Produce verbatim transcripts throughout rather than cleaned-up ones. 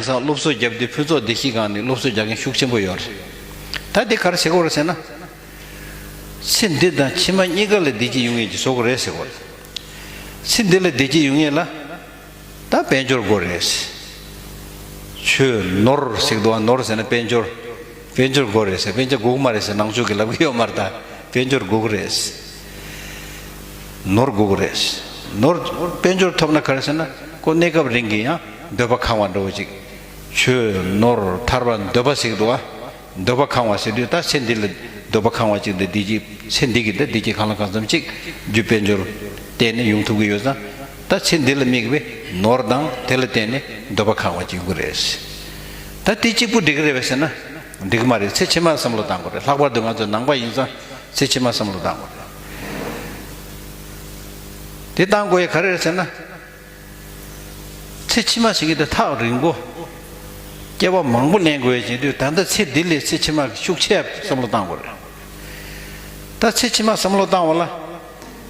སང་སློབ་གསོ་བརྒྱབ་དུས་ཕུན་ཚོགས་བདེ་སྐྱིད་སྒང་ནས་སློབ་གསོ་རྒྱག་མཁན་ཤུགས་ཆེན་པོ་ཡོད་རེད། ད་འདི་ག་རེ་བྱེད་དགོས་རེད་ཟེར་ན། ཚེ་འདི་དང་ཕྱི་མ་གཉིས་ཀ་ལ་བདེ་སྐྱིད་ཡོང་ངེས་ཀྱི་བཟོ་དགོས་རེད་ཟེར་དགོས་རེད། ཚེ་འདི་ལ་བདེ་སྐྱིད་ཡོང་ངེས་ལ། ད་དཔལ་འབྱོར་དགོས་རེད། ཆོས་ནོར་ཟེར་གི་འདུག་བ། ནོར་ཟེར་ན་དཔལ་འབྱོར། དཔལ་འབྱོར་དགོས་རེད་ཟེར། དཔལ་འབྱོར་དགོས་ཀྱི་མ་རེད་ཟེར། ནང་ཆོས་ཀྱིས་ལབ་ཀྱི་ཡོད་མ་རེད། ད་དཔལ་འབྱོར་དགོས་ཀྱི་རེད། ནོར་དགོས་ཀྱི་རེད། ནོར། དཔལ་འབྱོར་ཐོབ་ན་ག་རེ་ཟེར་ན། ཁོ་གནས་སྐབས་རིང་གི་ཡང་འདོད་པ་ཁེངས་པ་འདྲ་བོ་ཅིག་ཆོས་ནོར་ཐར་པ་འདོད་པ་ཟེར་གི་འདུག་བ། འདོད་པ་ཁེངས་པ་ཟེར་དུས་ད་ཚེ་འདི་ལ་འདོད་པ་ཁེངས་པ་ཅིག་འདི་བདེ་སྐྱིད། ཚེ་འདི་གི་འདི་བདེ་སྐྱིད་གང་ལ་གང་འཚམ་ཅིག་རྒྱུ་དཔལ་འབྱོར་བརྟེན་ནས་ཡོང་ཐུབ་ཀྱི་ཡོད་ཙང་། ད་ཚེ་འདི་ལ་དམིགས་པའི་ནོར་དང་དེ་ལ་བརྟེན་ནས་འདོད་པ་ཁེངས་པ་ཅིག་ཡོང་གི་རེད། ད་དེ་གཅིག་པུ་འགྲིག་གི་རེད་པས་ཟེར་ན། འགྲིག་གི་མ་རེད། ཚེ་ཕྱི་མ་བསམ་བློ་བཏང་དགོས་རེད། ལྷག་པར་དུ་ང་ཚོ་ནང་པ་ཡིན་ཙང་ཚེ་ཕྱི་མ་བསམ་བློ་བཏང་དགོས་རེད། དེ་བཏང་དགོས་ཡ་ག་རེ་རེད་ཟེར་ན། ཚེ་ཕྱི་མ་ཟེར་གྱི་དེ་ཐག་རིང་པོ། སྐྱེ་བ་མང་པོ་ལེན་དགོས་ཡ་བྱེད་དུས། ད་ལྟ་ཚེ་འདི་ལས་ཚེ་ཕྱི་མ་ཤུགས་ཆེ་བསམ་བློ་བཏང་དགོས་རེད། ད་ཚེ་ཕྱི་མ་བསམ་བློ་བཏང་བ་ལ།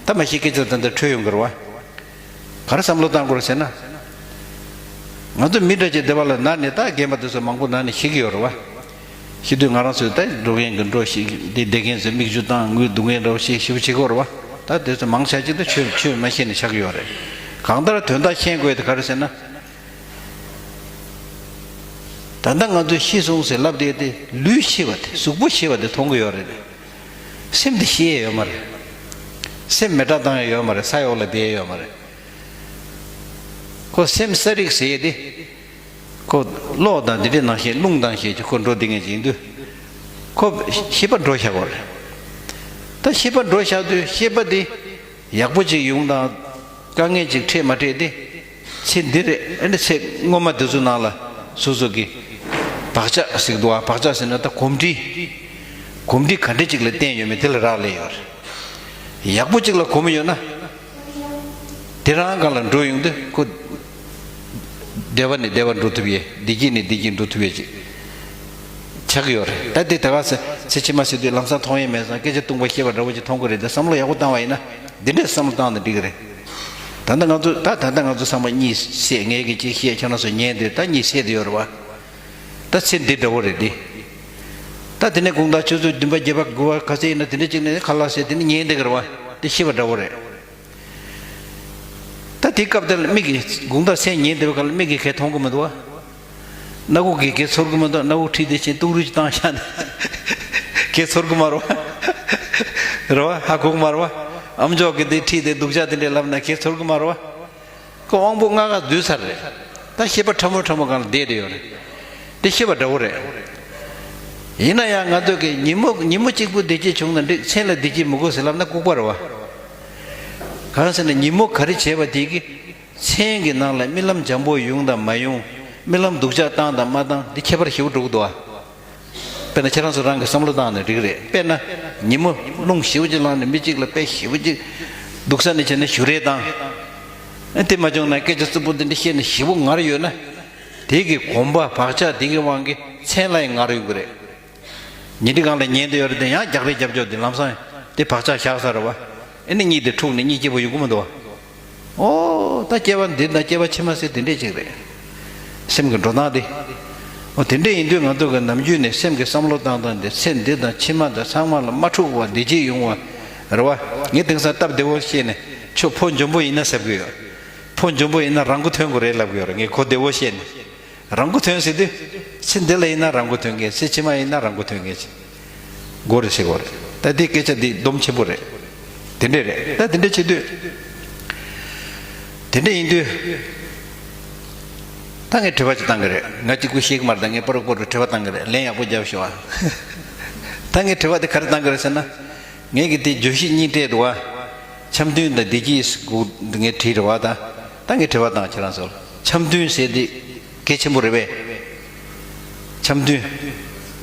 ད་མ་གཞི་སྐད་ཆ་ད་ལྟ་འཕྲོས་ཡོང་གི་རེད་བ། ག་རེ་བསམ་བློ་བཏང་དགོས་རེད་ཟེར་ན། ང་ཚོ་མི་འདྲ་ཅིག་སྡེ་བ་ལ་ན་ནས། ད་རྒན་པ་དེ་ཚོ་མང་པོ་ན་ནས་ཤི་གི་ཡོད་རེད་བ། ཤི་དུས་ང་རང་ཚོས་ད་འགྲོ་མཁན་གྱི་འགྲོ་ཞིག་འདི་བསྡད་མཁན་ཚོས་མིག་ཆུ་བཏང་། ངུས་སྡུག་བསྔལ་འདྲ་བོ་ཞིག་ཞེ་པོ་བྱེད་ཀྱི་ཡོད་རེད་བ། ད་དེ་ཚོ་མང་ཆ་ཅིག་ད་ཆོས་ཆོས་མ་ཤེས་ནས་ཆགས་ཀྱི་ཡོད་རེད། གང་ལྟར་དོན་དག་ཤེས་དགོས་ཡ་དེ་ག་རེ་ཟེར་ན། ད་ལྟ་ང་ཚོས་ཤི་སོང་ཟེར་ལབ་བསྡད་དེ། ལུས་ཤི་བ་དེ། གཟུགས་པོ་ཤི་བ་དེ་མཐོང་གི་ཡོད་རེད། སེམས་དེ་ཤི་ཡས་ཡོད་མ་རེད། སེམས་མེ་སྲེག་བཏང་ཡས་ཡོད་མ་རེད། ས་འོག་ལ་སྦས་ཡས་ཡོད་མ་རེད། ཁོ་སེམས་གསལ་རིག་ཟེར་ཡས་དེ། ཁོ་གློག་དང་འདི་འདྲའི་ནང་བཞིན། རླུང་དང་བཞིན་གྱི་ཁོ་འགྲོ་བསྡད་མཁན་ཅིག་ཡིན་དུས། ཁོ་ཤེས་པ་འགྲོ་བཞག་གི་ཡོད་རེད། ད་ཤེས་པ་འགྲོ་བཞག་དུས་ཤེས་པ་དེ་ཡག་པོ་ཅིག་ཡོང་དང་དཀའ་ངལ་ཅིག་འཕྲད་མ་འཕྲད་དེ། ཚེ་འདི་རེད། ཨ་ནི་ཚེ་སྔོན་མ་དེ་ཚོ་ནང་ལ་སོ་སོ་གི་བག་ཆགས་ཟེར་གྱི་འདུག་བ། བག་ཆགས་ཟེར་ན་ད་གོམས་འདྲིས། གོམས་འདྲིས་ག་འདྲ་ཅིག་ལ་བརྟེན་ཡོད་མེད་དེ་ལ་རག་ལས་ཡོད་རེད། ཡག་པོ་ཅིག་ལ་གོམས་ཡོད་ན། དེ་རང་སྒང་ལ་འགྲོ་ཡོང་དུས་ཁོ་བདེ་བ་ནས་བདེ་བར་འགྲོ་ཐུབ་ཡས། བདེ་སྐྱིད་ནས་བདེ་སྐྱིད་འགྲོ་ཐུབ་ཡས་ཅིག་ཆགས་ཀྱི་ཡོད་རེད། ད་དེ་ད་ག་ཚེ་ཚེ་ཕྱི་མ་ཟེར་དུས་ལམ་སང་མཐོང་ཡས་མེད་ཙང་སྐད་ཆ་ཐུང་པ་བཤད་པ་འདྲ་བོ་ཅིག་མཐོང་གི་རེད། དེ་བསམ་བློ་ཡག་པོ་བཏང་བ་ཡིན་ན། འདི་འདྲས་བསམ་བློ་བཏང་ན་འགྲིག་གི་རེད། ད་ལྟ་ང་ཚོ་ད་ད་ལྟ་ང་ཚོ་ཚང་མ་གཉིད་སད། ངས་ཀྱི་ཅིག་བཤད། ཁྱེད་རང་ཚོ་ཉན་དེ་ད་གཉིད་སད་དེ་ཡོད་རེད་བ། ད་ཚེ་འདི་འདྲ་བོ་རེད་འདི། ད་དེ་ནས་དགོང་དག་ཆུ་ཚོད་བདུན་པ་བརྒྱད་པ་དགུ་པ་ག་ཚད་ཡིན་ན་དེ་འདྲ་ཅིག་ནས་ཁ་ལག་བཟས། དེ་ནས་ཉལ་བསྡད་ཀྱི་རེད་བ། དེ་ཤི་བ་འདྲ་བོ་རེད། ད་དེ་སྐབས་དེ་ལ་མིག་གིས་དགོང་དག་མཚན་ཉལ་བསྡད་པའི་སྐབས་ལ་མིག་གིས་གས་མཐོང་གི་མི་འདུག་བ། སྣ་ཁུག་གིས་གས་ཚོར་གི་མི་འདུག་སྣ་ཁུག་ཁྲིད་དེ་ཕྱིན་ཏུག་རུས་ཅིག་བཏང་བཞག་ནས་གས་ཚོར་གི་མ་རེད་བ། རེད་བ། ཧ་གོ་གི་མ་རེད་བ། ཨམ་ཅོག་གིས་དེ་ཁྲིད་དེ་སྡུག་ཅག་དེ་འདྲས་ལབ་ན་གས་ཚོར་གི་མ་རེད་བ། ཁོ་དབང་པོ་ལྔ་ཀ་སྡུད་ཚར་རེད། ད་ཤེས་པ་ཕྲ་མོ་ཕྲ་མོ་སྒང་ལ་བསྡད་བསྡད་ཡོད་རེད། དེ་ཤེས་པ་འདྲ་བོ་རེད། ཡིན་ན་ཡང་ང་ཚོ་གིས་ཉིན་མོ་ཉིན་མོ་གཅིག་པུ་བདེ་སྐྱིད་བྱུང་ན་འགྲིག་མཚན་ལ་བདེ་སྐྱིད་མི་དགོས་ཟེར་ལབ་ན་ལྐུགས་པ་རེད་བ། གང་ཟེར་ན་ཉིན་མོ་ག་རེ་བྱས་པ་དེ་གིས་མཚན་གྱི་ནང་ལ་རྨི་ལམ་འཇམ་པོ་ཡོང་དང་མ་ཡོང་། རྨི་ལམ་སྡུག་ཅག་བཏང་དང་མ་བཏང་། འདི་ཁྱད་པར་ཞེ་པོ་འགྲོ་གི་འདུག་བ། དཔེར་ན་ཁྱེད་རང་ཚོ་རང་གིས་བསམ་བློ་བཏང་ནས་འགྲིག་རེད། དཔེར་ན་ཉིན་མོ་རླུང་ཞེ་པོ་ཅིག་ལངས་ནས་མི་གཅིག་ལ་དཔེ་ཞེ་པོ་ཅིག་སྡུག་ས་ནས་བྱས་ན་གཞུ་རེས་བཏང་། ཨ། དེ་མ་བྱུང་ན་སྐད་ཆ་རྩུབ་པོ་འདི་འདྲ་བཤད་ནས་ཞེ་པོ་ངར་ཡོད་ན། དེ་གི་གོམས་པ་བག་ཆགས་དེ་གི་དབང་གིས་མཚན་ལ་ཡང་ངར་ཡོང་གི་རེད། ཉིན་དེ་སྒང་ལ་ཉལ་བསྡད་ཡོད་རེད་དེ། ཡང་རྒྱག་རེས་རྒྱབ་ཆོག་དེ་ལམ་སང་དེ་བག་ཆགས་བཞག་ས་རེད་བ། ཨེ་ནི་གཉིད་དེ་འཁྲུགས་ནས་གཉིད་སྐྱིད་པོ་ཡོང་གི་མི་འདུག་བ། ཨོ། ད་སྐྱེ་བ་འདི་དང་སྐྱེ་བ་ཕྱི་མ་ཟེར་དེ་འདྲས་ཅིག་རེད། སེམས་ཀྱི་འགྲོ་སྟངས་དེ། ཨོ། དེ་འདྲས་ཡིན་དུས་ང་ཚོ་གི་ནམ་རྒྱུན་ནས་སེམས་ཀྱི་བསམ་བློ་བཏང་སྟངས་དེ། ཚེ་འདི་དང་ཕྱི་མ་དང་ཚང་མ་ལ་མ་འཁྲུག་པ་བདེ་སྐྱིད་ཡོང་བ་རེད་བ། ངས་དེང་སང་སྟབས་བདེ་བོ་བཤད་ནས། ཁྱོད་ཕོ་འཇོན་པོ་ཡིན་ན་ཟེར་གི་ཡོད། ཕོ་འཇོན་པོ་ཡིན་ན་རང་མགོ་ཐོན་དགོས་རེད་ལབ་གི་ཡོད་རེད། ངས་གོ་བདེ་བོ་བཤད་ནས། རང་མགོ་ཐོན་ཟེར་དུས། ཚེ་འདི་ལ་ཡིན་ན་རང་མགོ་ཐོན་མཁན། ཚེ་ཕྱི་མ་ཡིན་ན་རང་མགོ་ཐོན་མཁན་ཅིག་དགོས་རེད་ཟེར་གོ་རེད། ད་འདི་སྐད་ཆ་འདི་སྡོམ་ཆེན་པོ་རེད། དེ་འདྲས་རེད། ད་དེ་འདྲས་བྱེད་དུས། དེ་འདྲས་ཡིན་དུས། ད་ངས་དྲི་བ་ཅིག་བཏང་གི་རེད། ང་གཅིག་པུས་ཤེས་ཀྱི་མ་རེད། ད་ངས་སྤོ་རོག་སྤོ་རོག་དྲི་བ་བཏང་གི་རེད། ལན་ཡག་པོ་རྒྱབ་ཤོག་ཨ། ད་ངས་དྲི་བ་དེ་ག་རེ་བཏང་གི་རེད་ཟེར་ན། ངས་ཀྱི་དེ་བརྗོད་གཞི་གཉིས་སྤྲད་འདུག་བ། འཆམ་མཐུན་དང་བདེ་སྐྱིད་ཟེར་གོ་ངས་བྲིས་རེད་བ། ད་ད་ངས་དྲི་བ་བཏང་། ཁྱེད་རང་ཚོར་འཆམ་མཐུན་ཟེར་དེ་གལ་ཆེན་པོ་རེད་པས། འཆམ་མཐུན་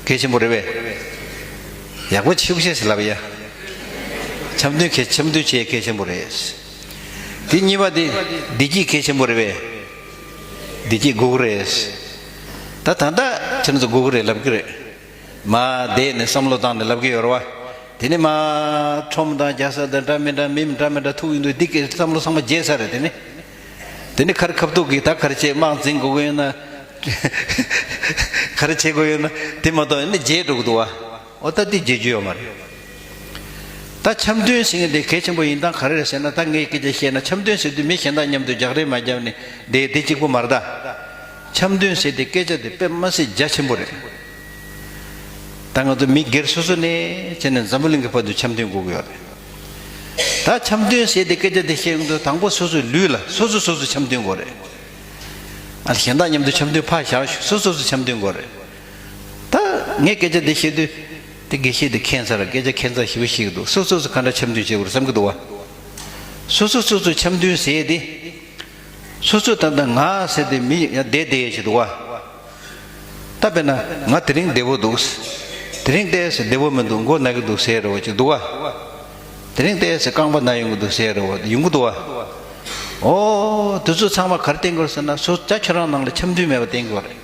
གལ་ཆེན་པོ་རེད་པས། ཡག་པོ་ཤུགས་ཆེ་ཟེར་ལབ་ཡ། འཆམ་མཐུན་གལ་འཆམ་མཐུན་བྱེད་གལ་ཆེན་པོ་རེད། དེ་གཉིས་པ་དེ་བདེ་སྐྱིད་གལ་ཆེན་པོ་རེད་པས། བདེ་སྐྱིད་དགོས་ཀྱི་རེད། ད་ད་ལྟ་ཁྱེད་རང་ཚོ་དགོས་ཀྱི་རེད་ལབ་ཀྱི་རེད། མ་བསྡད་ནས་བསམ་བློ་བཏང་ནས་ལབ་ཀྱི་ཡོད་རེད་བ། དེ་ནས་མ་ཁྲོམ་དང་རྒྱལ་ས་དང་འདྲ་མི་འདྲ་མི་འདྲ་མི་འདྲ་ཐུག་ཡོང་དུས་འདི་གའི་བསམ་བློ་ཚང་མ་བརྗེད་ས་རེད། དེ་ནས་དེ་ནས་ཁར་ཁ་ཐུག་གིས་ད་ག་རེ་བྱས། དམག་འཛིང་དགོས་ཀྱི་ཡོད་ན། ག་རེ་བྱེད་དགོས་ཡོད་ན་དེ་མ་གཏོགས་ནི་བརྗེད་འགྲོ་གི་འདུག་བ། འོ་ད་དེ་བརྗེད་རྒྱུ་ཡོད་མ་རེད། ད་འཆམ་མཐུན་ཟེར་མཁན་དེ་གལ་ཆེན་པོ་ཡིན་སྟངས་ག་རེ་རེད་ཟེར་ན། ད་ངས་སྐད་ཆ་བཤད་ན། འཆམ་མཐུན་ཟེར་དུས་མི་གཞན་དག་མཉམ་དུ་རྒྱག་རེས་མ་བརྒྱབ་ནས་བསྡད་དེ་གཅིག་པོ་མ་རེད་ད། འཆམ་མཐུན་ཟེར་དེ་སྐད་ཆ་དེ་དཔེ་མ་སྲིད་རྒྱ་ཆེན་པོ་རེད། ད་ང་ཚོ་མི་སྒེར་སོ་སོ་ནས་བྱས་ནས་འཛམ་བུ་གླིང་གི་བར་དུ་འཆམ་མཐུན་དགོས་ཀྱི་ཡོད་རེད། ད་འཆམ་མཐུན་ཟེར་དེ་སྐད་ཆ་དེ་བཤད་ཡོང་དུས་དང་པོ་སོ་སོའི་ལུས་ལ་སོ་སོ་སོ་སོ་འཆམ་མཐུན་དགོས་རེད། ཨ། གཞན་དག་མཉམ་དུ་འཆམ་མཐུན་ཕར་བཞག་ཤོག་སོ་སོ་སོ་འཆམ་མཐུན་དགོས་རེད། ད་ངས་སྐད་ཆ་འདི་བཤད་དུས་དེ་དགེ་བཤེས་དེ་མཁྱེན་ས་ར། སྐད་ཆ་ཁྱད་མཚར་ཞེ་པོ་བཤད་ཀྱི་འདུག་སོ་སོ་སོ་ག་འདྲ་འཆམ་མཐུན་བྱེད་དགོས་རེད་བསམ་གྱི་འདུག་བ། སོ་སོ་སོ་སོ་འཆམ་མཐུན་ཟེར་དེ། སོ་སོ་ད་ལྟ་ང་ཟེར་དེ་མི་ཡ་བསྡད་བསྡད་ཡས་ཅིག་འདུག་བ། ད་དཔེར་ན་ང་དེ་རིང་བདེ་པོ་འདུག་དེ་རིང་ཏོག་ཙམ་བདེ་པོ་མི་འདུག་མགོ་ན་གི་འདུག་ཟེར་རེ་བ་ཅིག་འདུག་བ། དེ་རིང་ཏོག་ཙམ་རྐང་པ་ན་ཡོང་གི་འདུག་ཟེར་རེ་བ་ཡོང་གི་འདུག་བ། ཨོ། དེ་ཚོ་ཚང་མ་ག་རེ་བསྟན་དགོས་ཟེར་ན། སོ་ད་ཁྱོད་རང་ནང་ལ་འཆམ་མཐུན་མེད་པ་བསྟན་དགོས་རེད།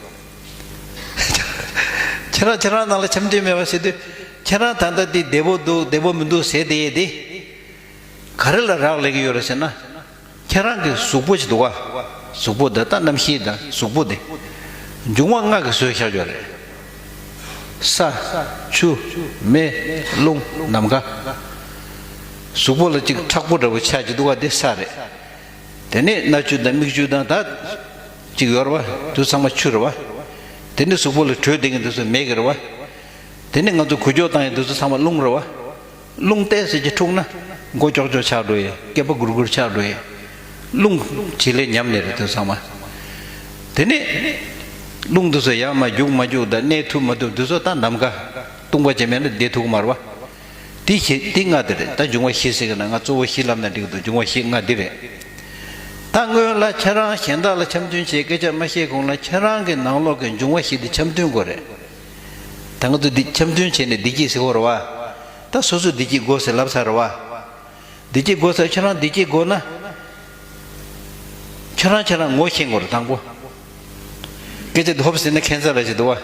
ཁྱེད་རང་ཁྱེད་རང་ནང་ལ་འཆམ་མཐུན་མེད་པ་ཟེར་དུས། ཁྱེད་རང་ད་ལྟ་འདི་བདེ་པོ་འདུག་བདེ་པོ་མི་འདུག་ཟེར་དེ་ཡས་དེ། ག་རེ་ལ་རག་ལས་ཀྱི་ཡོད་རེད་ཟེར་ན། ཁྱེད་རང་གི་གཟུགས་པོ་ཅིག་འདུག་ག་གཟུགས་པོ་འདི་ད་རྣམ་ཤེས་དང་གཟུགས་པོ་འདི། འབྱུང་བ་ལྔ་གིས་བཟོས་བཞག་ཡོད་རེད། ས། ཆུ། མེ། རླུང་། ནམ་མཁའ། གཟུགས་པོ་ལ་ཅིག་མཁྲེགས་པོ་འདྲ་པོ་ཆགས་ཀྱི་འདུག་ག་འདི་ས་རེད། དེ་ནས་སྣ་ཆུ་དང་མིག་ཆུ་དང་ད་ཅིག་ཡོད་རེད་བ། དེ་ཚང་མ་ཆུ་རེད་བ། དེ་ནས་གཟུགས་པོ་ལ་དྲོད་ལྡན་གྱི་འདི་ཚོ་མེ་གི་རེད་བ། དེ་ནས་ང་ཚོ་འགུལ་སྐྱོད་བཏང་ཡས་འདི་ཚོ་ཚང་མ་རླུང་རེད་བ། རླུང་ཏོག་ཙམ་ཅིག་འཁྲུགས་ན་མགོ་ཀྱོག་ཀྱོག་ཆགས་འགྲོ་ཡས། སྐེད་པ་སྒུར་སྒུར་ཆགས་འགྲོ་ཡས། རླུང་བྱེད་ལས་ཉམས་ནས་རེད་དེ་ཚང་མ། དེ་ནས་རླུང་འདི་ཚོ་ཡར་མར་རྒྱུག་མ་རྒྱུག་དང་གནས་ཐུབ་མ་ཐུབ་འདི་ཚོ་ད་ནམ་མཁའ་སྟོང་པ་ཅན་མེད་ན་བསྡད་ཐུབ་ཀྱི་མ་རེད་བ། དེ་བཞི་དེ་ལྔ་དེ་རེད། ད་འབྱུང་བ་བཞི་ཟེར་གི་ན་ང་གཙོ་བོ་བཞི་ལབ་ན་འགྲིག་གི་འདུག་འབྱུང་བ་བཞི་ལྔ་འདི་རེད། ད་སྔོན་ལ་ཁྱེད་རང་གཞན་དག་ལ་འཆམ་མཐུན་བྱེད་སྐད་ཆ་མ་བཤད་གོང་ལ་ཁྱེད་རང་གི་ནང་ལོགས་ཀྱི་འབྱུང་བ་བཞི་དེ་འཆམ་མཐུན་དགོས་རེད། ད་ང་ཚོ་འདི་འཆམ་མཐུན་བྱས་ནས་བདེ་སྐྱིད་ཟེར་གོ་རེད་བ། ད་སོ་སོ་བདེ་སྐྱིད་དགོས་ཟེར་ལབ་ཚར་རེད་བ། བདེ་སྐྱིད་དགོས་ཟེར། ཁྱེད་རང་བདེ་སྐྱིད་དགོས་ན། ཁྱེད་རང་ཁྱེད་རང་ངོ་ཤེས་དགོས་རེད་དང་པོ། སྐད་ཆ་འདི་ཧོབ་ཟེར་ན་ཁྱད་མཚར་ར་ཞིག་འདུག་བ།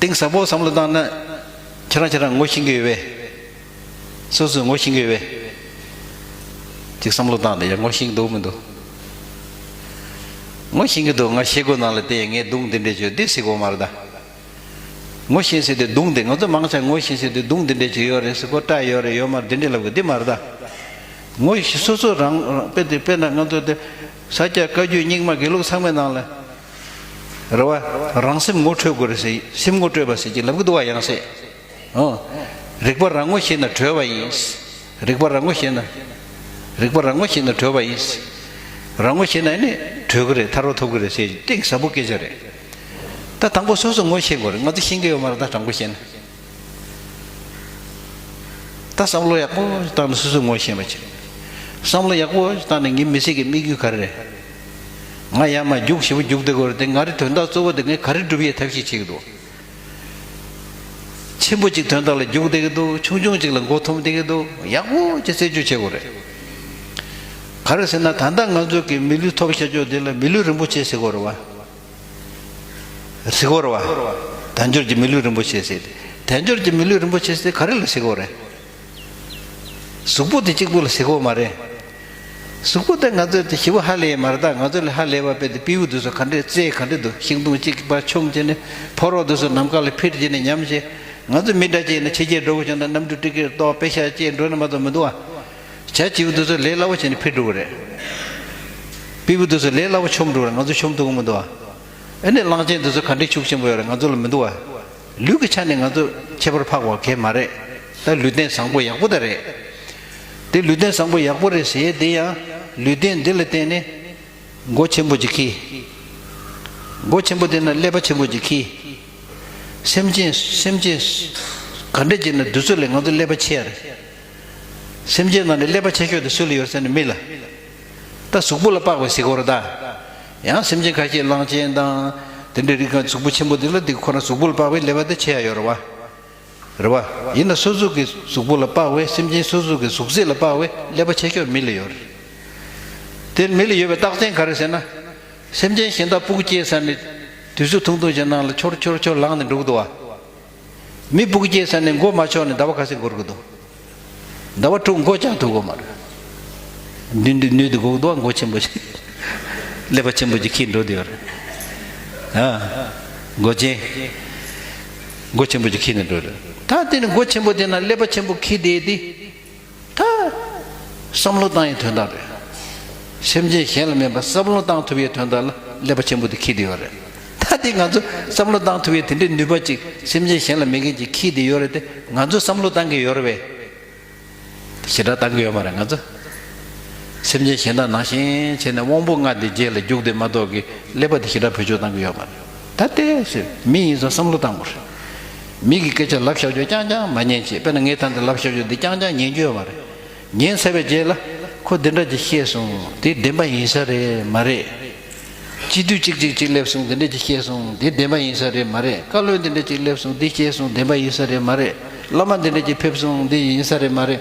གཏིང་ཟབ་པོ་བསམ་བློ་བཏང་ན། ཁྱེད་རང་ཁྱེད་རང་ངོ་ཤེས་ཀྱི་ཡོད་པས། སོ་སོས་ངོ་ཤེས་ཀྱི་ཡོད་པས། ཅིག་བསམ་བློ་བཏང་དེ་ཡང་ངོ་ཤེས་ཀྱི་འདུག་མི་འདུག་ངོ་ཤེས་ཀྱི་འདུག་ང་ཤེལ་སྒོ་ནང་ལ་བལྟས་ངས་མདུང་འདི་འདྲས་བྱོས་འདི་ཟེར་གོ་མ་རེད་ད། ངོ་ཤེས་ཟེར་དུས་མདུང་དེ་ང་ཚོ་མང་ཆེ་ངོ་ཤེས་ཟེར་དུས་མདུང་འདི་འདྲས་ཅིག་ཡོད་རེད་ཟེར་གོ། སྐྲ་ཡོད་རེད་ཡོད་མ་རེད་འདི་འདྲས་ལབ་གི་འདི་མ་རེད་ད། ངོ་ཤེས་སོ་སོ་རང་རང་དཔེ་དེ་དཔེར་ན་ང་ཚོ་དེ་ས་སྐྱ་བཀའ་བརྒྱུད་རྙིང་མ་དགེ་ལུགས་ཚང་མའི་ནང་ལ། རེད་བ། རང་སེམས་ངོ་འཕྲོད་དགོས་རེད་ཟེར། སེམས་ངོ་སྤྲོད་པ་ཟེར་གྱི་ལབ་གི་འདུག་བ་ཡང་སེ། ཨོ། རིག་པ་རང་ངོ་ཤེས་ན་གྲོལ་བ་ཡིན། རིག་པ་རང་ངོ་ཤེས་ན། རིག་པ་རང་ངོ་ཤེས་ན་གྲོལ་བ་ཡིན། རང་ངོ་ཤེས་ན་ནི་གྲོལ་གི་རེད། ཐར་པ་ཐོབ་གི་རེད་ཟེར་གཏིང་ཟབ་པོ་སྐད་ཆ་རེད། ད་དང་པོ་སོ་སོ་ངོ་ཤེས་དགོས་རེད། ང་ཚོ་ཤེས་ཀྱི་ཡོད་མ་རེད་ད་དྲང་པོ་བཤད་ན། ད་བསམ་བློ་ཡག་པོ་བཏང་ནས་སོ་སོ་ངོ་ཤེས་པ་བྱེད། བསམ་བློ་ཡག་པོ་བཏང་ནས་ངའི་མི་ཚེ་གི་དམིགས་ཡུལ་ག་རེ་རེད། ང་ཡར་མར་རྒྱུག་ཞེ་པོ་རྒྱུག་བསྡད་དགོས་རེད་དེ། ང་རའི་དོན་དག་གཙོ་བོ་དེ་ངས་ག་རེ་སྒྲུབ་ཡས་ཐབས་ཤེས་བྱེད་ཀྱི་འདུག་ཆེན་པོ་གཅིག་དོན་དག་ལ་རྒྱུག་བསྡད་ཀྱི་འདུག་ཆུང་ཆུང་གཅིག་ལ་མགོ་འཐོམ་བསྡད་ཀྱི་འདུག་ཡག་པོ་ཅིག་རྩད་གཅོད་བྱེད་དགོས་རེད། ག་རེ་ཟེར་ན་ད་ལྟ་ང་ཚོ་གི་མི་ལུས་ཐོབ་བཞག་ཕྱོགས་འདི་ལ་མི་ལུས་རིན་པོ་ཆེ་ཟེར་དགོས་རེད་བ། ཟེར་དགོས་རེད་བ། དལ་འབྱོར་གྱི་མི་ལུས་རིན་པོ་ཆེ་ཟེར། དལ་འབྱོར་གྱི་མི་ལུས་རིན་པོ་ཆེ་ཟེར་ག་རེ་ལ་ཟེར་དགོས་རེད། གཟུགས་པོ་དེ་གཅིག་པུ་ལ་ཟེར་གོ་མ་རེད། གཟུགས་པོ་དེ་ང་ཚོ་དེ་ཞེ་པོ་ཧ་ལས་མ་རེད་ད། ང་ཚོ་ལས་ཧ་ལས་པ་དཔེ་དེ་སྤྲེའུ་དེ་ཚོ་ག་འདྲས་རྩེ་ག་འདྲས་འདུག་ཤིང་སྡོང་གཅིག་པ་མཆོངས་བྱས་ནས་ཕོ་རོག་དེ་ཚོ་ནམ་མཁའ་ལ་འཕུར་བྱས་ནས་ཉམས་བྱས། ང་ཚོ་མི་འདྲ་ཅིག་ཡིན་ན་ཕྱི་རྒྱལ་འགྲོ་དགོས་བྱུང་ན་གནམ་གྲུ་ཊི་ཀེ་ཊི་གཏོང་པེ་ཤ་བཅད་འགྲོ་ན་མ་གཏོགས་མི་འདུག་ཨ། བྱ་བྱིའུ་དེ་ཚོ་ལས་སླ་པོ་བྱས་ནས་འཕུར་འགྲོ་གི་རེད། སྤྲེའུ་དེ་ཚོ་ལས་སླ་པོ་མཆོངས་འགྲོ་གི་རེད། ང་ཚོ་མཆོངས་ཐུབ་ཀྱི་མི་འདུག་ཨ། ཨ་ནི་གླང་ཆེན་དེ་ཚོ་ག་འདྲའི་ཤུགས་ཆེན་པོ་ཡོད་རེད། ང་ཚོ་ལ་མི་འདུག་ཨ། ལུས་ཀྱི་ཆ་ནས་ང་ཚོ་ཁྱད་པར་འཕགས་པ་གང་ཡང་མ་རེད། ད་ལུས་རྟེན་བཟང་པོ་ཡག་པོ་ད་རེད། དེ་ལུས་རྟེན་བཟང་པོ་ཡག་པོ་རེད་ཟེར་དེ་ཡང་ལུས་རྟེན་འདི་ལ་བརྟེན་ནས་མགོ་ཆེན་པོ་ཅིག་འཁྱེར། མགོ་ཆེན་པོ་དེ་ན་ཀླད་པ་ཆེན་པོ་ཅིག་འཁྱེར། སེམས་ཅན་སེམས་ཅན་ག་འདྲ་བྱས་ན་དུས་ཚོད་ལས་ང་ཚོ་ཀླད་པ་ཆེ་ཡ་རེད། སེམས་ཅན་ནང་ནས་ཀླད་པ་ཆེ་ཤོས་དེ་སུ་ལ་ཡོད་ཟེར་ན་མི་ལ། ད་གཟུགས་པོ་ལ་དཔག་པའི་ཟེར་གོ་རེད་ད། ཡང་སེམས་ཅན་ཁ་ཤས་གླང་ཆེན་དང་། དེ་འདྲའི་རིགས་གང་གཟུགས་པོ་ཆེན་པོ་དེ་ལ་དེ་ཁོ་རང་གཟུགས་པོ་ལ་དཔག་པའི་ཀླད་པ་དེ་ཆེ་ཡ་ཡོད་རེད་བ། རེད་བ། ཡིན་ན་སོ་སོ་གི་གཟུགས་པོ་ལ་དཔག་པའི་སེམས་ཅན་སོ་སོ་གི་གཟུགས་ཚད་ལ་དཔག་པའི་ཀླད་པ་ཆེ་ཤོས་མི་ལ་ཡོད་རེད། དེ་མི་ལ་ཡོད་པའི་རྟགས་མཚན་ག་རེ་ཟེར་ན། སེམས་ཅན་གཞན་དག་སྤུ་གུ་སྐྱེས་ས་ནས་དུས་ཚོད་ཐུང་ཐུང་ཅིག་ནང་ལ་འཆོར་འཆོར་འཆོར་ལངས་ནས་འགྲོ་གི་འདུག་བ། མི་སྤུ་གུ་སྐྱེས་ས་ནས་མགོ་མ་ཆོག་ནས་ཟླ་བ་ཁ་ཤས་འགོར་གི་འདུག་ཟླ་བ་དྲུག་མགོ་བཅག་ཐུབ་གི་མ་རེད། མདུན་དུ་སྣོད་དུ་འགོག་འདུག་མགོ་ཆེན་པོ་ཞིག་ཀླད་པ་ཆེན་པོ་ཅིག་འཁྱེར་འགྲོ་དེ་ཡོད་རེད། ཨ། མགོ་ཅན། མགོ་ཆེན་པོ་ཅིག་འཁྱེར་ནས་འགྲོ་རེད། ད་དེ་ནི་མགོ་ཆེན་པོ་དེ་ན་ཀླད་པ་ཆེན་པོ་འཁྱེར་བསྡད་དེ། ད་བསམ་བློ་བཏང་ཡའི་དོན་དག་རེད། སེམས་ཅན་གཞན་ལ་མེད་པར་བསམ་བློ་བཏང་ཐུབ་ཡའི་དོན་དག་ལ་ཀླད་པ་ཆེན་པོ་དེ་འཁྱེར་བསྡད་ཡོད་རེད། ད་དེ་ང་ཚོ་བསམ་བློ་བཏང་ཐུབ་ཡའི་དེ་འདྲའི་ནུས་པ་ཅིག་སེམས་ཅན་གཞན་ལ་མེད་མཁན་ཅིག་འཁྱེར་བསྡད་ཡོད་རེད་དེ། ང་ཚོ་བསམ་བློ་བཏང་གི་ཡོད་རེད་པས། ཞེ་དྲག་བཏང་གི་ཡོད་མ་རེད་ང་ཚོ། སེམས་ཅན་གཞན་དག་ནང་བཞིན་བྱས་ནས་དབང་པོ་ལྔ་དེ་རྗེས་ལ་རྒྱུག་དེ་མ་གཏོགས་ཀྱི་ཀླད་པ་དེ་ཞེ་དྲག་བེད་སྤྱོད་བཏང་གི་ཡོད་མ་རེད། ད་ལྟའི་ཟེར་མི་ཡིན་ཙང་བསམ་བློ་བཏང་དགོས་རེད། མི་གི་སྐད་ཆ་ལབ་བཞག་རྒྱུ་རྐྱང་རྐྱང་མ་ཉན་བྱས། དཔེར་ན་ངས་ད་འདི་ལབ་བཞག་རྒྱུ་འདི་རྐྱང་རྐྱང་ཉན་རྒྱུ་ཡོད་མ་རེད། ཉན་ཚར་བའི་རྗེས་ལ་ཁོ་འདི་འདྲ་ཅིག་བཤད་སོང་། དེ་བདེན་པ་ཡིན་ས་རེད་མ་རེད། སྤྱི་འཐུས་གཅིག་གཅིག་གཅིག་སླེབས་སོང་། འདི་འདྲ་ཅིག་བཤད་སོང་། འདི་བདེན་པ་ཡིན་ས་རེད་མ་རེད། བཀའ་བློན་འདི་འདྲ་ཅིག་སླེབས་སོང་། འདི་བཤད་སོང་། བདེན་པ་ཡིན་ས་རེད་མ་རེད། བླ་མ་འདི་འདྲ་ཅིག་ཕེབས་སོང་། འདི་ཡིན་ས་རེད་མ་རེད།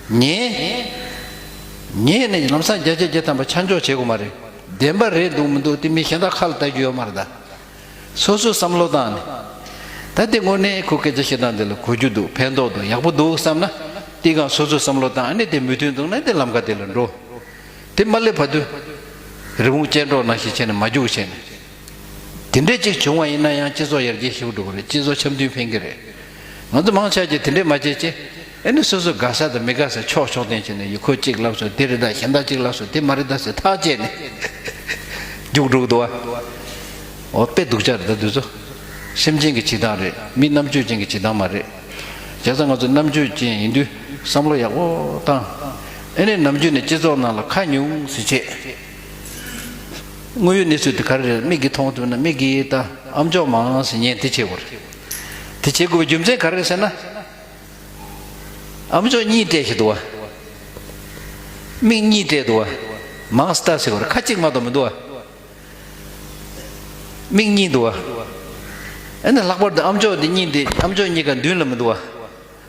ཉན། ཉན་ནས་ལམ་སང་བརྒྱ་ཆ་བརྒྱ་ཐམ་པ་ཆ་འཇོག་བྱེད་དགོས་མ་རེད། བདེན་པ་རེད་འདུག་མི་འདུག་དེ་མི་གཞན་དག་ཁ་ལ་ལྟ་རྒྱུ་ཡོད་མ་རེད་ད། སོ་སོས་བསམ་བློ་བཏང་ནས། ད་དེ་དངོས་གནས་ཁོ་སྐད་ཆ་བཤད་སྟངས་དེ་ལ་གོ་རྒྱུ་འདུག་ཕན་ཐོགས་འདུག་ཡག་པོ་འདུག་བསམ་ན། དེ་གང་སོ་སོས་བསམ་བློ་བཏང་ནས་དེ་མོས་མཐུན་འདུག་ན་དེ་ལམ་ཁ་དེ་ལ་འགྲོ། དེ་མ་སླེབས་བར་དུ། རི་བོང་ཅལ་འདྲོགས་ནང་བཞིན་བྱས་ནས་མ་རྒྱུག་བྱས་ནས། དེ་འདྲས་ཅིག་བྱུང་བ་ཡིན་ན་ཡང་སྤྱི་ཚོགས་ཡར་རྒྱས་ཞིག་འགྲོ་གི་རེད། སྤྱི་ཚོགས་འཆམ་མཐུན་ཕན་གི་རེད། ང་ཚོ་མང་ཆེ་ཅིག་དེ་འདྲས་མ་བྱེད་ཅེ། ཨེ་ནི་སོ་སོ་དགའ་ས་དང་མི་དགའ་ས་ཕྱོགས་ཕྱོགས་བསྟན་བྱས་ནས་ཡུལ་ཁོ་གཅིག་ལབ་སོང་དེ་རེད་ད། གཞན་དག་གཅིག་ལབ་སོང་དེ་མ་རེད་ད་ཟེར་ཐག་བཅད་ནས་རྒྱུགས་འགྲོ་གི་འདུག་བ། འོ་དཔེ་སྡུག་ཅག་རེད་ད་དུས་ཚོད། སེམས་ཅན་གྱི་བྱེད་སྟངས་རེད། མི་རྣམ་དཔྱོད་ཅན་གྱི་བྱེད་སྟངས་མ་རེད། བྱས་ཙང་ང་ཚོ་རྣམ་དཔྱོད་ཅན་ཡིན་དུས་བསམ་བློ་ཡག་པོ་བཏང་། ཨེ་ནས་ནམ་རྒྱུན་ནས་སྤྱི་ཚོགས་ནང་ལ་ཁ་ཉུང་ཟེར་བྱས། དངོས་ཡོད་གནས་ཚུལ་དེ་ག་རེ་རེད། མིག་གིས་མཐོང་ཐུབ་ན་མིག་གིས་ད་ཨམ་ཅོག་མང་ཟེར་ཉན་དེ་བྱེད་དགོས་རེད། དེ་བྱེད་དགོས་པའི་རྒྱུ་མཚན་ག་རེ་རེད་ཟེར་ན། ཨམ་ཅོག་གཉིས་སྤྲད་ཞིག་འདུག་བ། མིག་གཉིས་སྤྲད་འདུག་བ། མང་སྟ་ཟེར་བར་ཁ་གཅིག་མ་གཏོགས་མི་འདུག་བ། མིག་གཉིས་འདུག་བ། ཨ་ནི་ལྷག་པར་དུ་ཨམ་ཅོག་འདི་གཉིས་འདི་ཨམ་ཅོག་གཉིས་ཀ་མདུན་ལ་མི་འདུག་བ།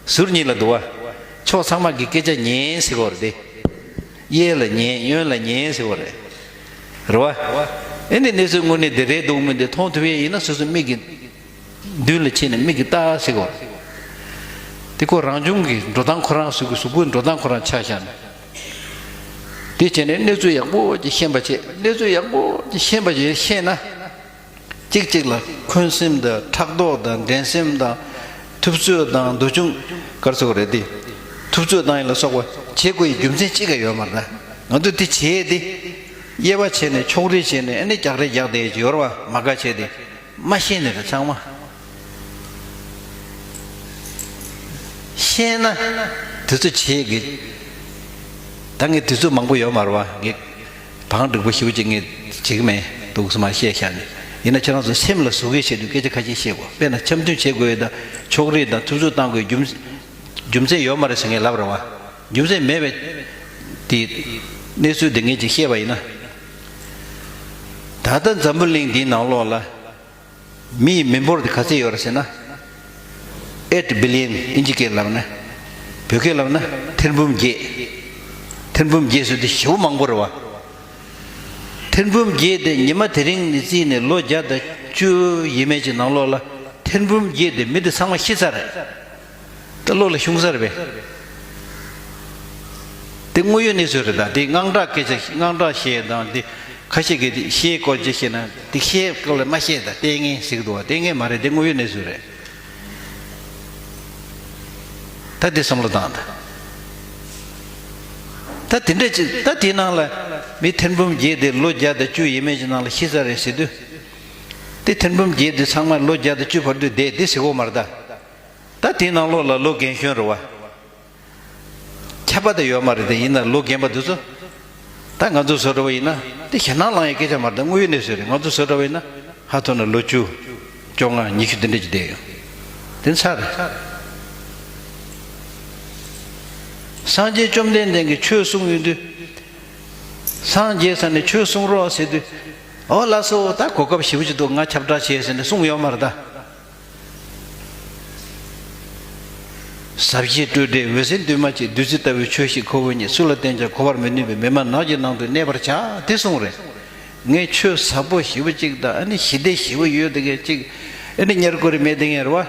ཟུར་གཉིས་ལ་འདུག་བ། ཕྱོགས་ཚང་མ་གི་སྐད་ཆ་ཉན་ཟེར་བར་དེ། གཡས་ལ་ཉན་གཡོན་ལ་ཉན་ཟེར་བ་རེད། རེད་བ། ཨ་ནི་གནས་ཚུལ་དངོས་གནས་འདི་རེད་འདུག་མི་འདི་མཐོང་ཐུབ་ཡས་ཡིན་ན་སོ་སོ་མིག་གི་མདུན་ལ་ཕྱིན་ནས་མིག་གིས་ལྟ་ཟེར་གོ། དེ་ཁོ་རང་བྱུང་གི་འགྲོ་སྟངས་ཁོ་རང་གཟུགས་ཀྱི་གཟུགས་པོའི་འགྲོ་སྟངས་ཁོ་རང་ཆ་བཞག་ནས། དེ་བྱས་ནས་གནས་ཚུལ་ཡག་པོ་ཅིག་ཤེས་པ་བྱེད། གནས་ཚུལ་ཡག་པོ་ཅིག་ཤེས་པ་ཅིག་ཤེས་ན། གཅིག་གཅིག་ལ་འཁོན་སེམས་དང་ཕྲག་དོག་དང་འགྲན་སེམས་དང་། ཐུབ་ཚོད་དང་འདོད་ཆུང་། ག་རེ་ཟེར་དགོས་རེད་དེ། ཐུབ་ཚོད་དང་ཡིན་ལ་སོགས་པ་བྱེད་དགོས་ཡི་རྒྱུ་མཚན་གཅིག་ཀྱང་ཡོད་མ་རེད་ད། ང་ཚོ་དེ་བྱས་ཏེ། དབྱེ་བ་ཕྱེ་ནས་ཕྱོགས་རིས་བྱས་ནས་ཨ་ནི་རྒྱག་རེས་རྒྱག་བསྡད་ཀྱི་ཡོད་རེད་བ། མ་དགའ་བྱས་ཏེ། མ་ཤེས་ནི་རེད་ཚང་མ། ཤེས་ན་དུས་ཚོད་བྱེད་ཀྱི། ད་ངས་དུས་ཚོད་མང་པོ་ཡོད་མ་རེད་བ། ངས་བང་སྒྲིག་པོ་ཞེ་པོ་ཅིག་ངས་བྱེད་ཀྱི་མེད་འདུག་སེ་མར་བཤད་བཞག་ནས། ཡིན་ན་ཁྱེད་རང་ཚོ་སེམས་ལ་ཟུག་གི་བྱེད་དུས་སྐད་ཆ་ཁ་ཤས་བཤད་དགོས། དཔེར་ན་འཆམ་མཐུན་བྱེད་དགོས་ཡོད་ད། ཕྱོགས་རིས་དང་ཐུབ་ཚོད་བཏང་དགོས་རྒྱུ་རྒྱུ་མཚན་ཡོད་མ་རེད་ཟེར་ངས་ལབ་རེད་བ། རྒྱུ་མཚན་མེད་པའི་དེ་གནས་ཚུལ་དེ་ངས་ཅིག་བཤད་པ་ཡིན་ན། ད་ལྟ་འཛམ་བུ་གླིང་འདིའི་ནང་ལོགས་ལ། མི་ཡི་མི་འབོར་དེ་ག་ཚད་ཡོད་རེད་ཟེར་ན། eight billion ཨིན་ཇི་སྐད་ལབ་ན། བོད་སྐད་ལབ་ན་ཐེར་འབུམ་བརྒྱད། ཐེར་འབུམ་བརྒྱད་ཟེར་དུས་ཞེ་པོ་མང་པོ་རེད་བ། ཐེར་འབུམ་བརྒྱད་དེ་ཉི་མ་དེ་རིང་ནས་བརྩིས་ནས་ལོ་བརྒྱ་དང་བཅུ་ཡས་མས་ཀྱི་ནང་ལོགས་ལ་ཐེར་འབུམ་བརྒྱད་དེ་མི་དེ་ཚང་མ་ཤི་ཚར་རེད། ད་བློ་ལ་ཤོང་ས་རེད་པས། དེ་དངོས་ཡོད་གནས་ཚུལ་རེད་ད། དེ་དངངས་སྐྲག་སྐད་ཆ་དངངས་སྐྲག་བཤད་དང་དེ་ཁ་ཤས་ཀྱིས་དེ་བཤད་སྐོར་ཅིག་བཤད་ན་དེ་བཤད་སྐབས་ལ་མ་བཤད་ད་ལྟས་ངན་ཟེར་གི་འདུག་བ། ལྟས་ངན་མ་རེད། དེ་དངོས་ཡོད་གནས་ཚུལ་རེད། ད་དེ་བསམ་བློ་བཏང་ད། ད་དེ་འདྲ་ཅིག་ད་དེའི་ནང་ལ་མི་ཐེར་འབུམ་བརྒྱད་དེ་ལོ་བརྒྱ་དང་བཅུ་ཡས་མས་ཀྱི་ནང་ལ་ཤི་ས་རེད་ཟེར་དུས། དེ་ཐེར་འབུམ་བརྒྱད་དེ་ཚང་མ་ལོ་བརྒྱ་དང་བཅུ་བར་དུ་བསྡད་དེ་ཟེར་གོ་མ་རེད་ད། ད་དེའི་ནང་ལོགས་ལ་ལོ་རྒན་གཞོན་རེད་བ། ཁྱབ་པ་དེ་ཡོད་མ་རེད་དེ། ཡིན་ན་ལོ་རྒན་པ་དེ་ཚོ། ད་ང་ཚོ་བཟོ་འདྲ་བ་ཡིན་ན་དེ་ཞེད་སྣང་ལངས་ཡའི་སྐད་ཆ་མ་རེད། ད་དངོས་ཡོད་གནས་ཚུལ་རེད། ང་ཚོ་བཟོ་འདྲ་བ་ཡིན་ན་ཧ་ཐོ་ན་ལོ་བཅུ། བཅོ་ལྔ་ཉི་ཤུ་དེ་འདྲ་ཅིག་བསྡད་ཡོད། དེ་ཚར་རེད། སངས་རྒྱས་བཅོམ་ལྡན་འདས་ཀྱིས་ཆོས་གསུངས་ཡོང་དུས། སངས་རྒྱས་ས་ནས་ཆོས་གསུང་རོགས་ཟེར་དུས། ཨོ་ལགས་སོ། ད་གོ་སྐབས་ཞེ་པོ་ཅིག་འདུག་ང་ཁྱབ་བསྒྲགས་བྱས་ཟེར་ནས་གསུངས་ཡོད་མ་རེད་ད། ཟབ་ཞི་སྤྲོས་བྲལ་འོད་གསལ་འདུས་མ་བྱས། བདུད་རྩི་ལྟ་བུའི་ཆོས་ཤིག་ཁོ་བོ་ཉིད། སུ་ལ་བསྟན་ཀྱང་གོ་བར་མི་ནུས་པའི། མི་སྨྲ་ནགས་ཀྱི་ནང་དུ་གནས་པར་བྱ། དེ་གསུངས་རེད། ངས་ཆོས་ཟབ་པོ་ཞེ་པོ་ཅིག་དང་ཨ་ནི་ཞི་བདེ་ཞེ་པོ་ཡོད་དེ་གས་ཅིག་ཨ་ནི་གཉེར་དགོས་རེད་མེད་དེ་ངས་རེད་བ། འོད་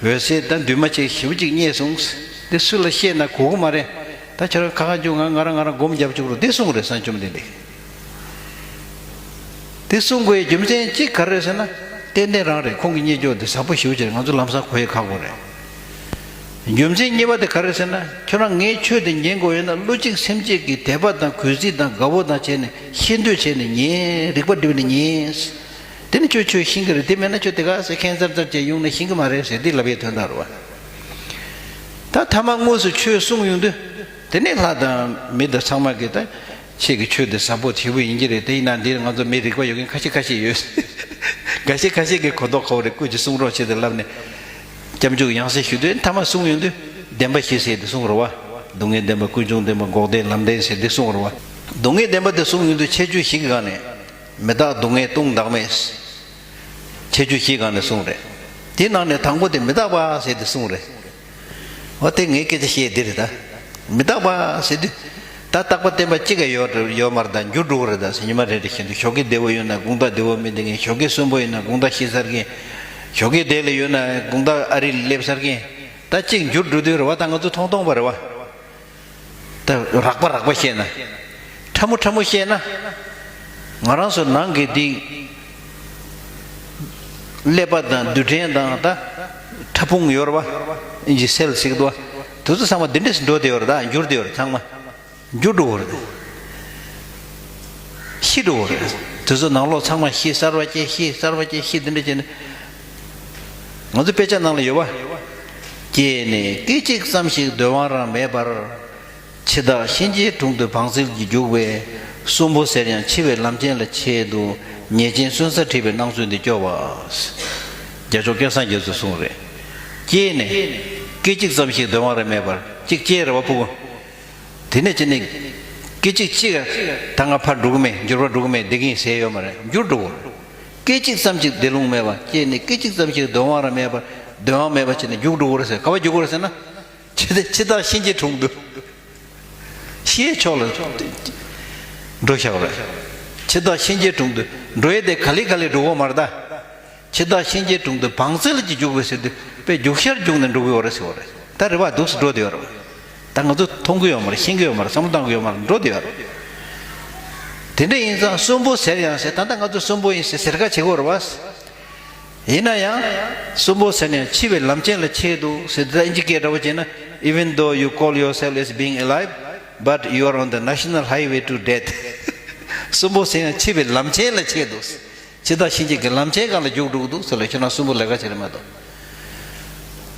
གསལ་དང་འདུས་མ་བྱས་ཞེ་པོ་ཅིག་རྙེད་སོང་། དེ་སུ་ལ་བཤད་ན་གོ་གི་མ་རེད། ད་ཁྱེད་རང་ཁ་ཁ་རྒྱུག་ང་ང་རང་ང་རང་སྒོམ་རྒྱབ་བཅུག་རོགས། དེ་གསུངས་རེད་སངས་བཅོམ་ལྡན་འདས། དེ་གསུང་དགོས་རྒྱུ་མཚན་གཅིག་ག་རེ་ཟེར་ན། ཏན་ཏན་རང་རེད། ཁོང་གི་རྙེད་འཇོག་དེ་ཟབ་པོ་ཞེ་པོ་ཅིག་རེད། ང་ཚོ་ལམ་སང་གོ་ཡས་ཁག་པོ་རེད། རྒྱུ་མཚན་གཉིས་པ་དེ་ག་རེ་ཟེར་ན། ཁྱོད་རང་ངའི་ཆོས་དེ་ཉན་དགོས་ཡོད་ན། བློ་གཅིག་སེམས་གཅིག་གིས་དད་པ་དང་གུས་བརྩི་དང་དགའ་བོ་དང་བྱས་ནས་ཤེས་འདོད་བྱས་ནས་ཉན། རིག་པ་བསྒྲིམས་ནས་ཉན། དེ་ནི་ཁྱོད་ཆོས་ཤེས་ཀྱི་རེད། དེ་མེད་ན་ཁྱོད་དེ་ག་ཟེ་ཁེན་ཙར་ཙར་བྱས་ཡོང་ནས་ཤེས་ཀྱི་མ་རེད་ཟེར། དེ་ལབ་ཡས་དོན་དག་རེད་བ། ད་ཐ་མ་དངོས་སུ་ཆོས་གསུང་ཡོང་དུས། དེ་ནས་ལྷ་དང་མི་དང་ཚང་མ་གིས་ད་ཁྱེད་ཀྱི་ཆོས་དེ་ཟབ་པོ་ཞེ་པོ་ཡིན་གྱི་རེད། དེ་ཡིན་ན་འདིར་ང་ཚོ་མི་རིག་པ་ཡོད་མཁན་ཁ་ཤས་ཁ་ཤས་ཡོད། འགའ་ཤས་ཁ་ཤས་ཀྱིས་གོ་རྟོགས་ཁ་བོ་རེད། སྐུ་མཁྱེན་གསུང་རོགས་བྱེད་དེ་ལབ་ནས་སྐྱབས་འཇུག་ཡང་སེ་ཞུ་དུས། ཐ་མ་གསུང་ཡོང་དུས་བདེན་པ་བཞི་ཟེར་དེ་གསུང་རེད་བ། སྡུག་བསྔལ་བདེན་པ། ཀུན་འབྱུང་བདེན་པ། འགོག་བདེན། ལམ་བདེན་ཟེར་དེ་གསུང་རེད་བ། སྡུག་བསྔལ་བདེན་པ་དེ་གསུང་ཡོང་དུས་ཁྱད་ཆོས་བཞི་གི་སྒང་ནས། མི་རྟག་སྡུག་བསྔལ་སྟོང་བདག་མེད། ཁྱད་ཆོས་བཞིའི་སྒང་ནས་གསུངས་རེད། དེའི་ནང་ནས་དང་པོ་དེ་མི་རྟག་པ་ཟེར་དེ་གསུངས་རེད། འོ་དེ་ངའི་སྐད་ཆ་བཤད་འདི་རེད་ད། མི་རྟག་པ་ཟེར་དུས། ད་རྟག་པ་བརྟན་པ་གཅིག་ག་ཡོད་ཡོད་མ་རེད་ད། འགྱུར་འགྲོ་གི་རེད་ད་ཟེར། ཉི་མ་རེ་རེ་བཞིན་དུ་ཞོགས་ཀས་བདེ་བོ་ཡོད་ན་དགོང་དག་བདེ་བོ་མི་བདེ་མཁན། ཞོགས་ཀས་གསོན་པོ་ཡོད་ན་དགོང་དག་ཤི་ཚར་མཁན། ཞོགས་ཀས་བདེ་ལ་ཡོད་ན་དགོང་དག་ཨ་རི་ལ་སླེབས་ཚར་མཁན། ད་གཅིག་འགྱུར་འགྲོ་དུས་རེད་བ། ད་ང་ཚོ་མཐོང་མཐོང་པ་རེད་བ། ད་རགས་པ་རགས་པ་བཤད་ན། ཕྲ་མོ་ཕྲ་མོ་བཤད་ན། ང་རང་ཚོ་ནང་གི་འདི་ཀླད་པ་དང་རྡུལ་ཕྲན་དང་ད་ཕྲ་ཕུང་ཡོད་རེད་བ། ཨིན་ཇི་སེལ་ཟེར་གི་འདུག་བ། དེ་ཚོ་ཚང་མ་འདི་འདྲས་འགྲོ་བསྡད་ཡོད་རེད། ད་འགྱུར་བསྡད་ཡོད་རེད། ཚང་མ་འགྱུར་འགྲོ་གི་རེད། ཤི་འགྲོ་གི་རེད། དེ་ཚོ་ནང་ལོགས་ཚང་མ་ཤི། གསར་བ་སྐྱེ། ཤི། གསར་བ་སྐྱེ། ཤི། འདི་འདྲས་བྱས་ནས། ང་ཚོ་དཔེ་ཆ་ནང་ལ་ཡོད་བ། སྐྱེས་ནས་སྐད་ཅིག་ཙམ་ཞིག་སྡོད་དབང་རང་མེད་པར། འཆི་བདག་གཤིན་རྗེའི་དྲུང་དུ་བང་རྩལ་གྱིས་རྒྱུག་པའི། གསོན་པོ་ཟེར་ཡང་འཆི་བའི་ལམ་ཆེན་ལ་ཆེད་དུ། ཉེས་ཅན་གསོན་ས་ཁྲིད་པའི་སྣང་ཚུལ་འདི་སྐྱོ་བ། རྒྱལ་མཆོག་སྐལ་བཟང་རྒྱ་མཚོས་གསུངས་རེད། སྐྱེས་ནས་སྐད་ཅིག་ཙམ་ཞིག་སྡོད་དབང་རང་མེད་པར། གཅིག་སྐྱེས་རེད་བ་ཕྲུ་གུ། དེ་ནས་ཅི་ནས་སྐད་ཅིག་གཅིག་ད་ང་ཕར་འགྲོ་གི་མེད། འགྱུར་བ་འགྲོ་གི་མེད། བསྡད་ཀྱི་ཡིན་ཟེར་ཡོད་མ་རེད། འགྱུར་འགྲོ་གི་རེད། སྐད་ཅིག་ཙམ་ཞིག་བདེ་ལོང་མེད་པ། སྐྱེས་ནས་སྐད་ཅིག་ཙམ་ཞིག་སྡོད་དབང་རང་མེད་པར། སྡོད་དབང་མེད་པ་བྱས་ནས་རྒྱུག་འགྲོ་གི་རེད་ཟེར། ག་པར་རྒྱུག་གི་རེད་ཟེར་ན། འཆི་འཆི་བདག་གཤིན་རྗེའི་དྲུང་དུ། ཤི་ཡས་ཕྱོགས་ལ་འགྲོ་བཞག་རེད། འཆི་བདག་གཤིན་རྗེའི་དྲུང་དུ་འགྲོ་ཡས་དེ་ག་ལེ་ག་ལེ་འགྲོ་གི་མ་རེད་ད། འཆི་བདག་གཤིན་རྗེའི་དྲུང་དུ་བང་རྩལ་གྱིས་རྒྱུག་པའི་ཟེར་དུས་དཔེ་རྒྱུག་ཤར་རྒྱུག་ནས་འགྲོ་གི་ཡོད་རེད་ཟེར་བ་རེད། ད་རེ་བ་འདུག་སེ་འགྲོ་བསྡད་ཡོད་རེད། ད་ང་ཚོ་མཐོང་གི་ཡོད་མ་རེད། ཤེས་ཀྱི་ཡོད་མ་རེད། བསམ་བློ་བཏང་གི་ཡོད་མ་རེད། འགྲོ་བསྡད་ཡོད་རེད། དེ་འདྲ་ཡིན་ཙང་གསོན་པོ་ཟེར་ཡང་ཟེར། ད་ལྟ་ང་ཚོ་གསོན་པོ་ཡིན་ཟེར་ཟེར་ཁ་བྱེད་ཀྱི་ཡོད་རེད་བ། ཡིན་ན་ཡང་། གསོན་པོ་ཟེར་ནས་འཆི་བའི་ལམ་ཆེན་ལ་ཆེད་དུ་ཟེར། ད་ཨིན་ཇི་སྐད་འདྲ་བོ་བྱས་ན། Even though you call yourself as being alive, but you are on the national highway to death. གསོན་པོ་ཟེར་ཡང་འཆི་བའི་ལམ་ཆེན་ལ་ཆེད་དུ། འཆི་བདག་གཤིན་རྗེ་གི་ལམ་ཆེན་སྒང་ལ་རྒྱུག་འགྲོ་གི་འདུག་ཟེར་ལ། ཁྱོད་རང་གསོན་པོ་ལས་ཀ་བྱེད་རེད་མ་གཏོགས།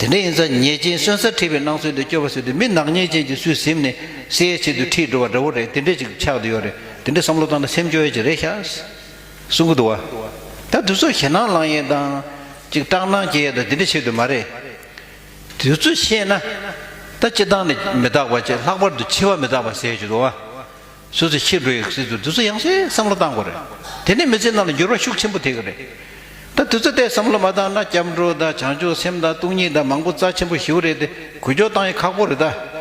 དེ་འདྲ་ཡིན་ཙང་ཉེས་ཅན་གསོན་སར་ཁྲིད་པའི་སྣང་ཚུལ་དུ་སྐྱོ་བ་ཟེར་དུས། མི་ནག་ཉེས་ཅན་གྱིས་སུས་ཟིན་ནས་བསད་ཡས་ཆེད་དུ་ཁྲིད་འགྲོ་བ་འདྲ་བོ་རེད། དེ་འདྲས་ཅིག་ཆགས་བསྡད་ཡོད་རེད། དེ་འདྲས་བསམ་བློ་བཏང་ན་སེམས་སྐྱོ་ཡས་ཅིག་རེད་ཤག་གསུང་གི་འདུག་བ། ད་དེ་ཚོ་ཞེད་སྣང་ལངས་ཡས་དང་། ཅིག་སྐྲག་སྣང་སྐྱེ་ཡས་དང་། དེ་འདྲས་ཆེད་དུ་མ་རེད། དེ་ཚོ་ཤེས་ན། ད་སྤྱིར་བཏང་ནས་མི་རྟག་པ་བྱས། ལྷག་པར་དུ་འཆི་བ་མི་རྟག་པ་ཟེར་གྱི་འདུག་བ། སོ་སོ་ཤི་འགྲོ་ཡི་ཟེར་དུས། དེ་ཚོ་ཡང་སེ་བསམ་བློ་བཏང་དགོས་རེད། དེ་ནས་མི་ཚེ་ནང་ལ་འགྱུར་བ་ཤུགས་ཆེན་པོ་ཐེབས་ཀྱི་རེད། ད་དེ་ཚོ་ཏོག་ཙམ་བསམ་བློ་མ་བཏང་ན། སྐྱབས་འགྲོ་དང་བྱང་ཆུབ་སེམས་དང་སྟོང་ཉིད་དང་མང་པོ་རྩ་ཆེན་པོ་ཞེ་པོ་རེད་དེ། འགུལ་སྐྱོད་བཏང་ཡས་ཁག་པོ་རེད་ད།